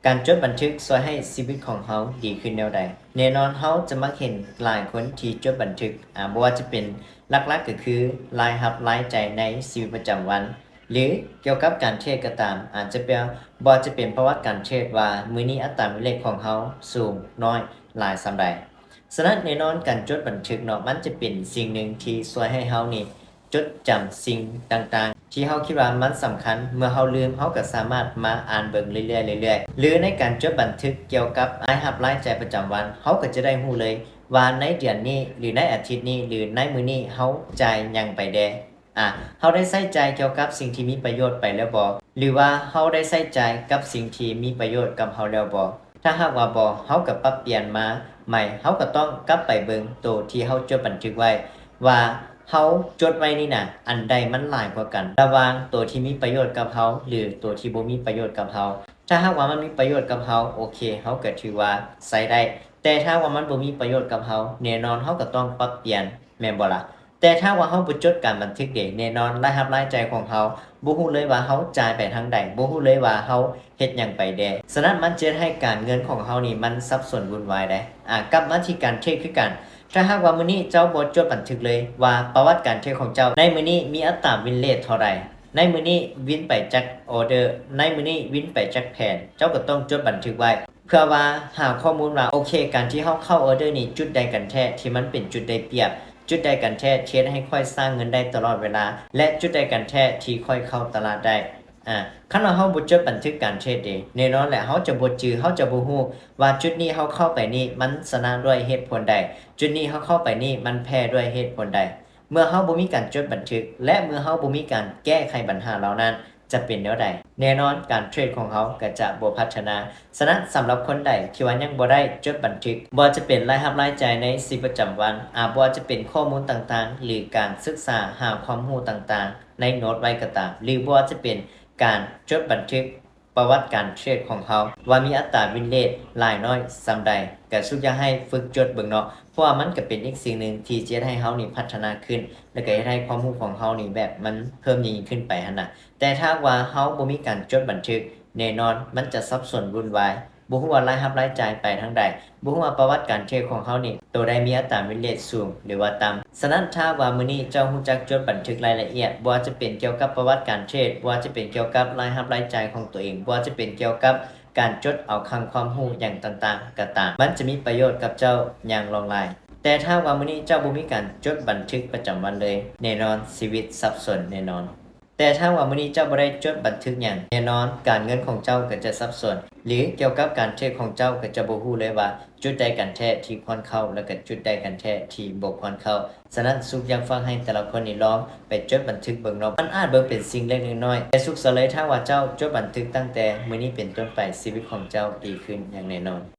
ການຈົດບັນທຶກຊ່ວຍໃຫ້ຊີວິດຂອງເຮົາດີຂຶ້ນແນວໃດ? ແນ່ນອນເຮົາຈະມັກເຫັນຫຼາຍຄົນທີ່ຈົດບັນທຶກ ອາ ບໍ່ວ່າຈະເປັນ ຫຼັກໆກໍຄືລາຍຮັບລາຍຈ່າຍໃນຊີວິດປະຈຳວັນ ຫຼື ກ່ຽວກັບການເທຣດກໍຕາມ ອາດຈະເປັນ ບໍ່ວ່າຈະເປັນປະຫວັດການເທຣດວ່າມື້ນີ້ອັດຕາວິນເຣດຂອງເຮົາສູງ, ນ້ອຍ, ຫຼາຍສ່ຳໃດ. ສະນັ້ນແນ່ນອນການຈົດບັນທຶກເນາະ ມັນຈະເປັນສິ່ງໜຶ່ງທີ່ຊ່ວຍໃຫ້ເຮົານີ້ ຈົດຈຳສິ່ງຕ່າງໆທີ່ເຮົາຄິດວ່າມັນສຳຄັນ ເມື່ອເຮົາລືມ ເຮົາກໍສາມາດມາອ່ານເບິ່ງເລື້ອຍໆ ເລື້ອຍໆ ຫຼືໃນການຈົດບັນທຶກກ່ຽວກັບລາຍຮັບລາຍຈ່າຍປະຈຳວັນ ເຮົາກໍຈະໄດ້ຮູ້ເລີຍວ່າໃນເດືອນນີ້ ຫຼືໃນອາທິດນີ້ ຫຼືໃນມື້ນີ້ ເຮົາຈ່າຍຫຍັງໄປແດ່. ອາ ເຮົາໄດ້ໃຊ້ຈ່າຍກ່ຽວກັບສິ່ງທີ່ມີປະໂຫຍດໄປແລ້ວບໍ່? ຫຼືວ່າເຮົາໄດ້ໃຊ້ຈ່າຍກັບສິ່ງທີ່ມີປະໂຫຍດກັບເຮົາແລ້ວບໍ່? ຖ້າຫາກວ່າບໍ່ ເຮົາກໍປັບປ່ຽນມາໃໝ່ ເຮົາກໍຕ້ອງກັບໄປເບິ່ງໂຕທີ່ເຮົາຈົດບັນທຶກໄວ້ ວ່າເຮົາຈົດໄວ້ນີ້ນະ ອັນໃດມັນຫຼາຍກວ່າກັນ ລະຫວ່າງໂຕທີ່ມີປະໂຫຍດກັບເຮົາ ຫຼື ໂຕທີ່ບໍ່ມີປະໂຫຍດກັບເຮົາ. ຖ້າຫາກວ່າມັນມີປະໂຫຍດກັບເຮົາ ໂອເຄ ເຮົາກໍຖືວ່າໃຊ້ໄດ້ ແຕ່ຖ້າວ່າມັນບໍ່ມີປະໂຫຍດກັບເຮົາ ແນ່ນອນເຮົາກໍຕ້ອງປັບປ່ຽນ ແມ່ນບໍ່ລະ? ແຕ່ຖ້າວ່າເຮົາບໍ່ຈົດການບັນທຶກເດ ແນ່ນອນລາຍຮັບລາຍຈ່າຍຂອງເຮົາ ບໍ່ຮູ້ເລີຍວ່າເຮົາຈ່າຍໄປທາງໃດ ບໍ່ຮູ້ເລີຍວ່າເຮົາເຮັດຫຍັງໄປແດ່. ສະນັ້ນມັນຈະເຮັດໃຫ້ການເງິນຂອງເຮົານີ້ມັນສັບສົນວຸ່ນວາຍໄດ໋. ອາ ກັບມາທີ່ການເທຣດຄືກັນ ຖ້າຫາກວ່າມື້ນີ້ເຈົ້າບໍ່ຈົດບັນທຶກເລີຍວ່າປະຫວັດການເທຣດຂອງເຈົ້າໃນມື້ນີ້ມີອັດຕາວິນເຣດເທົ່າໃດ, ໃນມື້ນີ້ວິນໄປຈັກອໍເດີ, ໃນມື້ນີ້ວິນໄປຈັກແຜ່ນ, ເຈົ້າກໍຕ້ອງຈົດບັນທຶກໄວ້ ເພື່ອວ່າຫາຂໍ້ມູນວ່າ ໂອເຄ ການທີ່ເຮົາເຂົ້າອໍເດີນີ້ ຈຸດໃດກັນແທ້ທີ່ມັນເປັນຈຸດໄດ້ປຽບ, ຈຸດໃດກັນແທ້ທີ່ເຮັດໃຫ້ຂ້ອຍສ້າງເງິນໄດ້ຕະຫຼອດເວລາ ແລະ ຈຸດໃດກັນແທ້ທີ່ຂ້ອຍເຂົ້າຕະຫຼາດໄດ້. ອາ ຄັນວ່າເຮົາບໍ່ຈົດບັນທຶກການເທຣດເດ ແນ່ນອນແຫຼະ ເຮົາຈະບໍ່ຈື່ ເຮົາຈະບໍ່ຮູ້ວ່າຈຸດນີ້ເຮົາເຂົ້າໄປນີ້ ມັນຊະນະດ້ວຍເຫດຜົນໃດ, ຈຸດນີ້ເຮົາເຂົ້າໄປນີ້ ມັນແພ້ດ້ວຍເຫດຜົນໃດ. ເມື່ອເຮົາບໍ່ມີການຈົດບັນທຶກ ແລະ ເມື່ອເຮົາບໍ່ມີການແກ້ໄຂບັນຫາເຫຼົ່ານັ້ນ ຈະເປັນແນວໃດ? ແນ່ນອນການເທຣດຂອງເຮົາກໍຈະບໍ່ພັດທະນາ. ສະນັ້ນ ສຳລັບຄົນໃດທີ່ວ່າຍັງບໍ່ໄດ້ຈົດບັນທຶກ ບໍ່ວ່າຈະເປັນລາຍຮັບລາຍຈ່າຍໃນຊີວິດປະຈຳວັນ, ອາ ບໍ່ວ່າຈະເປັນຂໍ້ມູນຕ່າງໆ ຫຼື ການສຶກສາຫາຄວາມຮູ້ຕ່າງໆໃນໂນດໄວ້ກໍຕາມ ຫຼື ບໍ່ວ່າຈະເປັນການຈົດບັນທຶກ ປະຫວັດການເທຣດຂອງເຮົາວ່າມີອັດຕາວິນເຣດຫຼາຍນ້ອຍສ່ຳໃດ ກະສຸກຢາກໃຫ້ຝຶກຈົດເບິ່ງເນາະ ເພາະວ່າມັນກະເປັນອີກສິ່ງໜຶ່ງທີ່ຈະເຮັດໃຫ້ເຮົານີ້ພັດທະນາຂຶ້ນ ແລະ ກະເຮັດໃຫ້ຄວາມຮູ້ຂອງເຮົານີ້ແບບມັນເພີ່ມຍິ່ງຂຶ້ນໄປຫັ້ນນະ. ແຕ່ຖ້າວ່າເຮົາບໍ່ມີການຈົດບັນທຶກ ແນ່ນອນມັນຈະສັບສົນວຸ່ນວາຍ, ບໍ່ຮູ້ວ່າລາຍຮັບລາຍຈ່າຍໄປທາງໃດ, ບໍ່ຮູ້ວ່າປະຫວັດການເທຣດຂອງເຮົານີ້ ໂຕໃດມີອັດຕາວິນເຣດສູງ ຫຼືວ່າຕ່ຳ. ສະນັ້ນ ຖ້າວ່າມື້ນີ້ເຈົ້າຮູ້ຈັກຈົດບັນທຶກລາຍລະອຽດ ບໍ່ວ່າຈະເປັນກ່ຽວກັບປະຫວັດການເທຣດ, ບໍ່ວ່າຈະເປັນກ່ຽວກັບລາຍຮັບລາຍຈ່າຍຂອງຕົວເອງ, ບໍ່ວ່າຈະເປັນກ່ຽວກັບການຈົດເອົາຄັງຄວາມຮູ້ຫຍັງຕ່າງໆກໍຕາມ, ມັນຈະມີປະໂຫຍດກັບເຈົ້າຢ່າງຫຼວງຫຼາຍ. ແຕ່ຖ້າວ່າມື້ນີ້ເຈົ້າບໍ່ມີການຈົດບັນທຶກປະຈຳວັນເລີຍ, ແນ່ນອນຊີວິດສັບສົນແນ່ນອນ. ແຕ່ຖ້າວ່າມື້ນີ້ເຈົ້າບໍ່ໄດ້ຈົດບັນທຶກຫຍັງ, ແນ່ນອນການເງິນຂອງເຈົ້າກໍຈະສັບສົນ ຫຼື ກ່ຽວກັບການເທຣດຂອງເຈົ້າກໍຈະບໍ່ຮູ້ເລີຍວ່າ ຈຸດໃດກັນແທ້ທີ່ຄວນເຂົ້າ ແລະ ກະຈຸດໃດກັນແທ້ທີ່ບໍ່ຄວນເຂົ້າ. ສະນັ້ນ ສຸກຢາກຝາກໃຫ້ແຕ່ລະຄົນນີ້ລອງໄປຈົດບັນທຶກເບິ່ງເນາະ. ມັນອາດເບິ່ງເປັນສິ່ງເລັກໆນ້ອຍໆ, ແຕ່ສຸກສະເລີຍ ຖ້າວ່າເຈົ້າຈົດບັນທຶກຕັ້ງແຕ່ມື້ນີ້ເປັນຕົ້ນໄປ, ຊີວິດຂອງເຈົ້າດີຂຶ້ນຢ່າງແນ່ນອນ.